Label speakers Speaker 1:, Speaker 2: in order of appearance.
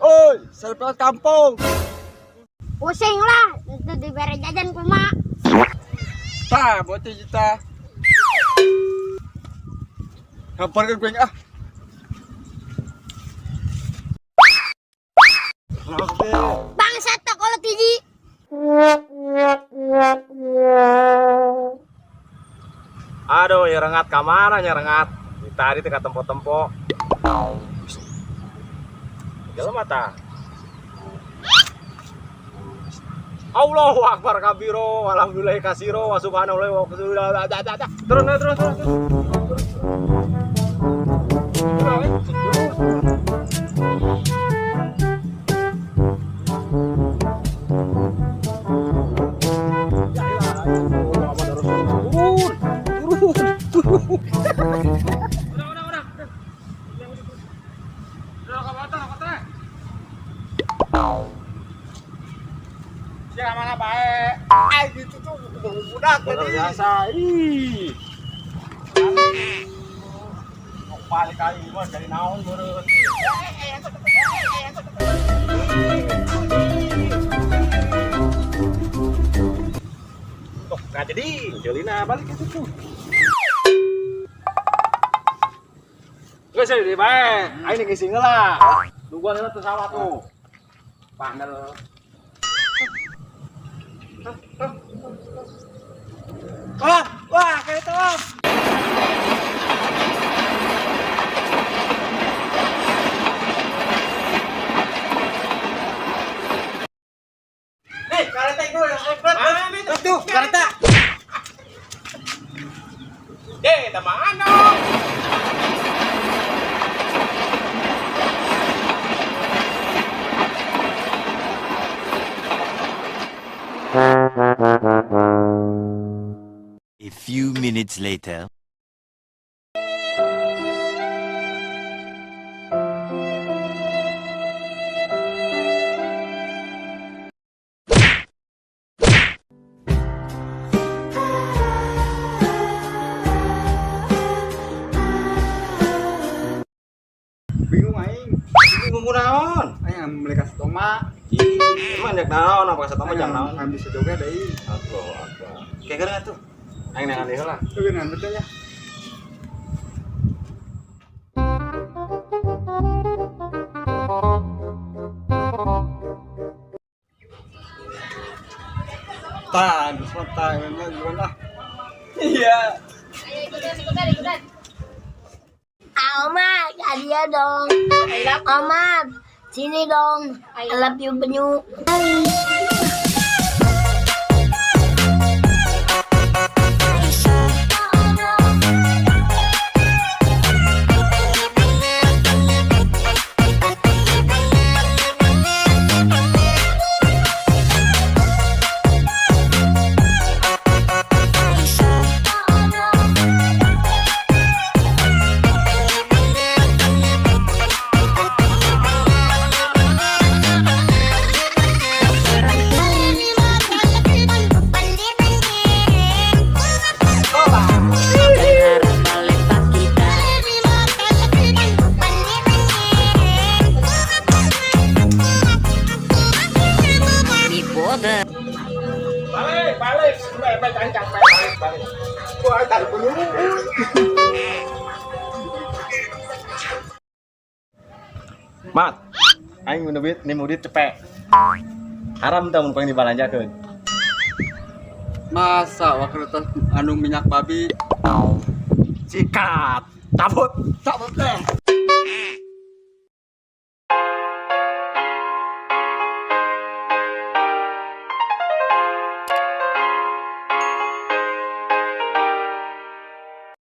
Speaker 1: Oi, serpet kampung.
Speaker 2: Pusing lah, itu diberi jajan kuma.
Speaker 1: Tah, bocah kita. Kabar ke gue ah.
Speaker 2: Bangsat tak kalau tiji.
Speaker 3: Aduh, ya rengat kamana nya rengat. Tadi teh tempo-tempo. Jalan mata. Allahu akbar kabiro, alhamdulillah kasiro, wa subhanallah wa bihamdihi. Turun, turun, turun, turun. Turun, turun, turun. Udah. Udah, kau.
Speaker 1: Siapa mana baik? Ah, gitu tuh budak tadi.
Speaker 3: Biasa. Ih. Balik kali mah dari naon beureut. Tuh, nggak jadi. Jolina balik ke situ. Geus di bae. Aing ngisi heula. Nungguan heula tuh sawah tuh. Panel.
Speaker 1: Wah, wah, kayak itu, Om. Nih, kareta itu yang
Speaker 3: Mana
Speaker 1: Tuh, kareta.
Speaker 3: Eh, mana?
Speaker 4: A few minutes later.
Speaker 1: Bingung aing.
Speaker 3: Bingung naon?
Speaker 1: Aing beli kasih toma.
Speaker 3: Ih, emang jak naon apa kasih toma jak naon?
Speaker 1: Aing bisa joget deui.
Speaker 3: Allahu akbar. Kayak geura tuh. Aing nangan deui heula.
Speaker 1: Tuh kan betul ya. Tah, geus mah tah, gimana? Iya.
Speaker 2: Ayo ikutan, ikutan, ikutan. Oma, hadiah dong. Oma, sini dong. I love you penyu.
Speaker 3: Balik, balik. Balik, balik, balik, balik. Gua tarik dulu. Mat, aing mun duit nih murid cepet. Haram tah mun pengen dibalanjakeun.
Speaker 1: Masa waktu itu anu minyak babi.
Speaker 3: Sikat. Cabut.
Speaker 1: Cabut teh.